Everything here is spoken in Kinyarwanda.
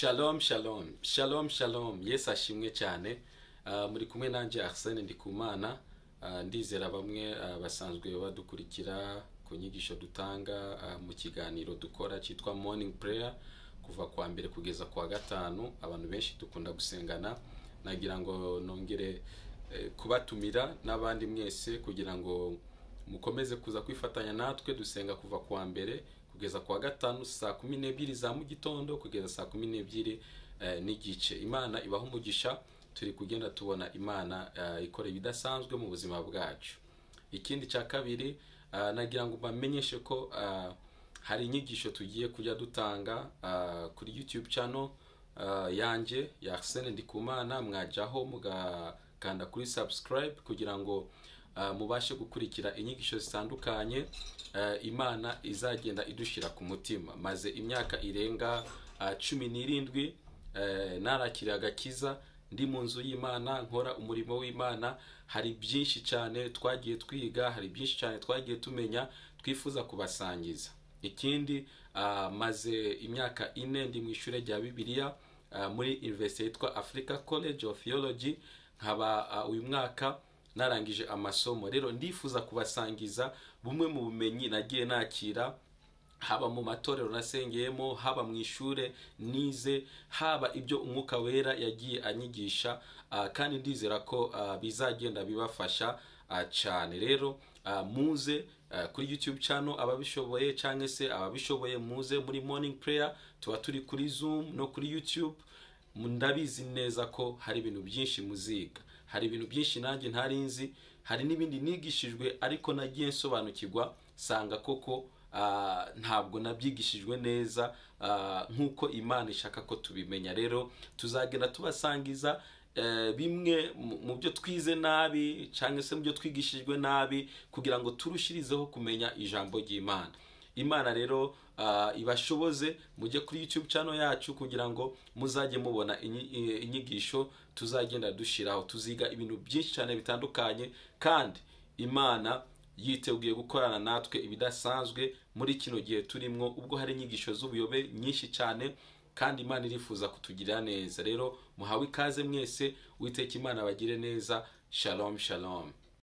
Shalom, shalom, shalom, shalom. Yesu ashimwe cyane. Muri kumwe nanjye Arsene Ndikumana. Ndizera bamwe basanzwe badukurikira ku nyigisho dutanga mu kiganiro dukora cyitwa Morning Prayer kuva kwa mbere kugeza kwa gatanu. Abantu benshi dukunda gusengana. Nagira ngo nongere kubatumira n'abandi mwese kugira ngo mukomeze kuza kwifatanya natwe dusenga kuva kuwa mbere kugeza kuwa gatanu saa 12 za mu gitondo kugeza saa 12 n'igice. Imana ibaha umugisha. Turi kugenda tubona Imana ikora ibidasanzwe mu buzima bwacu. Ikindi cya kabiri, nagira ngo bamenyeshe ko hari inyigisho tugiye kujya dutanga kuri YouTube channel yanjye ya Arsene Ndikumana. Mwajyaho mugakanda kuri subscribe kugira ngo mubashe gukurikira inyigisho zitandukanye Imana izagenda idushyira ku mutima. Maze imyaka irenga 17 narakiriye agakiza, ndi mu nzu y'Imana, nkora umurimo w'Imana. Hari byinshi cyane twagiye twiga, hari byinshi cyane twagiye tumenya, twifuza kubasangiza. Ikindi, maze imyaka 4 ndi mu ishuri rya Bibiliya muri university yitwa Africa College of Theology, nkaba uyu mwaka narangije amasomo. Rero ndifuza kubasangiza bumwe mu bumenyi nagiye nakira, haba mu matorero nasengeyemo, haba mu ishure nize, haba ibyo Umwuka Wera yagiye anyigisha, kandi ndizera ko bizagenda bibafasha cyane. Rero muze kuri YouTube channel ababishoboye, cyangwa se ababishoboye muze muri Morning Prayer. Tuba turi kuri Zoom no kuri YouTube. Ndabizi neza ko hari ibintu byinshi muziga, hari ibintu byinshi nanjye ntari nzi, hari n'ibindi nigishijwe ariko nagiye nsobanukirwa sanga koko ntabwo nabyigishijwe neza nk'uko Imana ishaka ko tubimenya. Rero tuzagenda tubasangiza bimwe mu byo twize nabi cyangwa se mu byo twigishijwe nabi kugira ngo turushirizeho kumenya ijambo ry'Imana. Imana rero ibashoboze mujye kuri YouTube channel yacu kugira ngo muzajye mubona inyigisho tuzagenda dushiraho. Tuziga ibintu byinshi cyane bitandukanye, kandi Imana yiteguye gukorana natwe ibidasanzwe muri kino gihe turimwo, ubwo hari inyigisho z'ubuyobe nyinshi cyane, kandi Imana irifuza kutugirira neza. Rero muhawe ikaze mwese. Uwiteka Imana abagire neza. Shalom, shalom.